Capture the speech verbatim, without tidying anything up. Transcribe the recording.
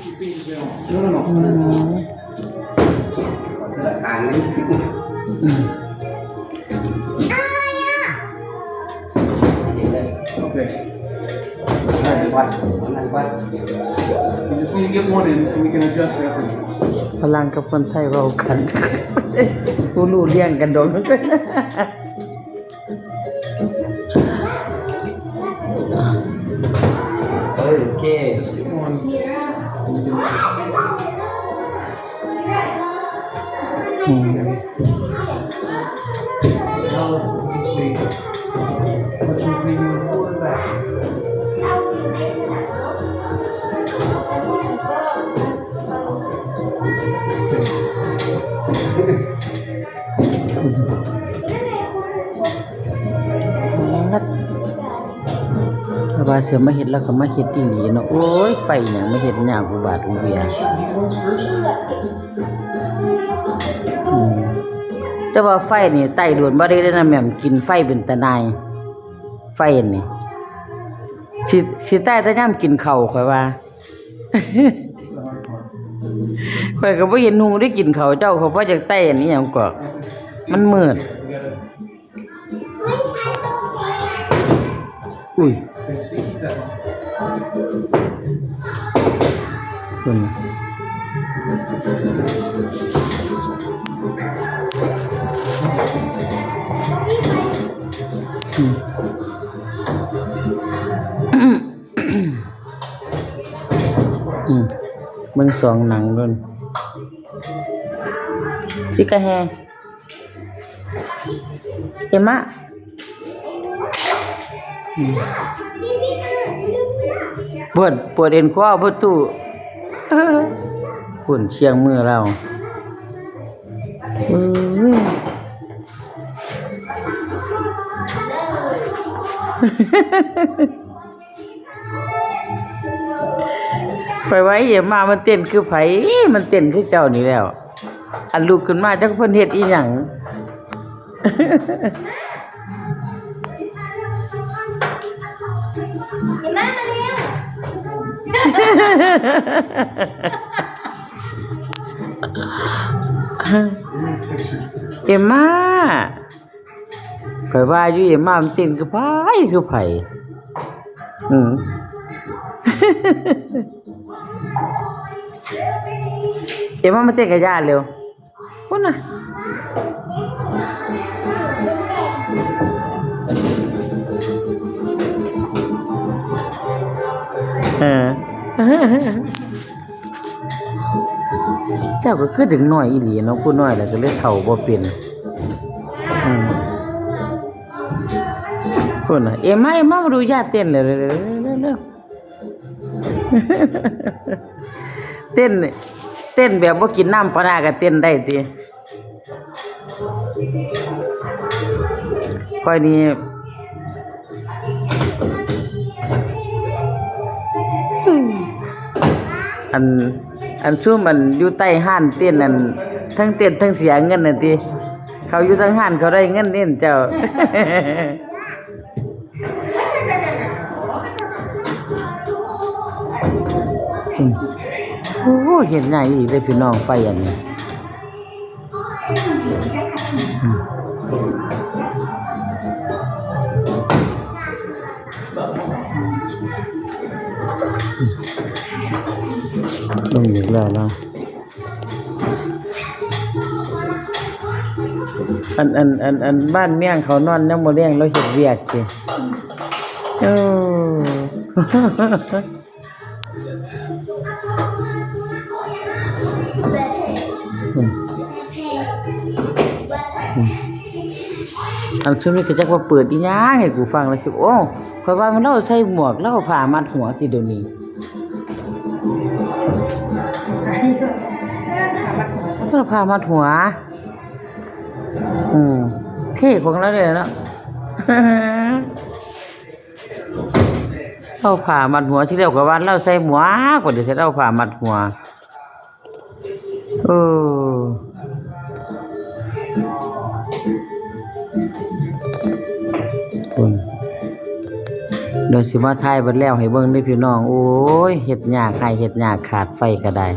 อืม อืม Okay. You just need to get one in and we can adjust that. ฝรั่งกับคนไทยเว้ากัน บ่ฮู้เรื่องกันดอก เออ โอเค Just get one. อืม Now, let's see. Which one's leaving forward back? ถ้าว่าเสือมาเฮ็ดแล้วก็มาเฮ็ดอีหลีเนาะ โอ้ย ไฟหยังมาเฮ็ดยากอุบาทอุเบีย อืม แต่ว่าไฟนี่ไต่โดนบ่ได้เด้อนะแม่ม กินไฟเป็นตาหน่าย ไฟนี่ สิ สิไต่แต่ยามกินข้าวข้อยว่า ข้อยก็บ่เห็นหุงได้กินข้าวเจ้า ข้อยบ่อยากไต่อันนี้หยังก็ มันมืด อุ้ย อืม อืม อืม เบิ่งสองหนังโดน สิกะแฮ เอ็มมะ อืม ปวด ปวดเอ็นข้อ ปวดตู้ ปวดเชียงมือเรา เอ้ย ข้อยว่าอีหยังมา มันเต้นคือไผ มันเต้นคือเจ้านี่แล้ว อันลุกขึ้นมาจักเพิ่นเฮ็ดอีหยัง เอ็มมา ข้อยว่าอยู่เอ็มมามันเต้นคือไผ คือไผ อืม เอ็มมามาเต้นกับย่าเร็ว พุ้นน่ะ เออ เจ้าก็คือเด็กน้อยอีหลีเนาะ ผู้น้อยแล้วก็เลยเฒ่าบ่เป็น อืม พุ้นน่ะ เอ็มมา เอ็มมา มาดูย่าเต้นเร็วๆๆๆๆ เต้น เต้นแบบบ่กินน้ำปานาก็เต้นได้ติ ข้อยนี่ อัน อันซุมอันอยู่ใต้ฮ้านเต้น อัน ทั้งเต้นทั้งเสียเงินน่ะติ เขาอยู่ทั้งฮ้านเขาได้เงินเด้เจ้า อืม โอ้ เห็นง่ายอีหลีเด้อพี่น้อง ไฟอันนี้ อืม ลงอีกแล้วเนาะ อัน อัน อัน อันบ้านเมี่ยงเขานอนยามมื้อแลง ลาวเฮ็ดเวียกติ เออ อืม อืม อันซุมนี้ก็จักว่าเปิดอีหยังให้กูฟังแล้วสิ โอ้ ข้อยว่ามันลาวใส่หมวก ลาวเอาผ้ามัดหัวติเดี๋ยวนี้ เออ ผ้ามัดหัว อืม เท่ของลาวเลยเนาะ เอาผ้ามัดหัว ทีแรกข้อยว่าลาวใส่หมวก บัดนี้เพิ่นเอาผ้ามัดหัว เออ คุณ เดี๋ยวสิมาถ่ายเบิดแล้วให้เบิ่งเด้อพี่น้อง โอ้ย เฮ็ดยาก ไฮ่เฮ็ดยาก ขาดไฟก็ได้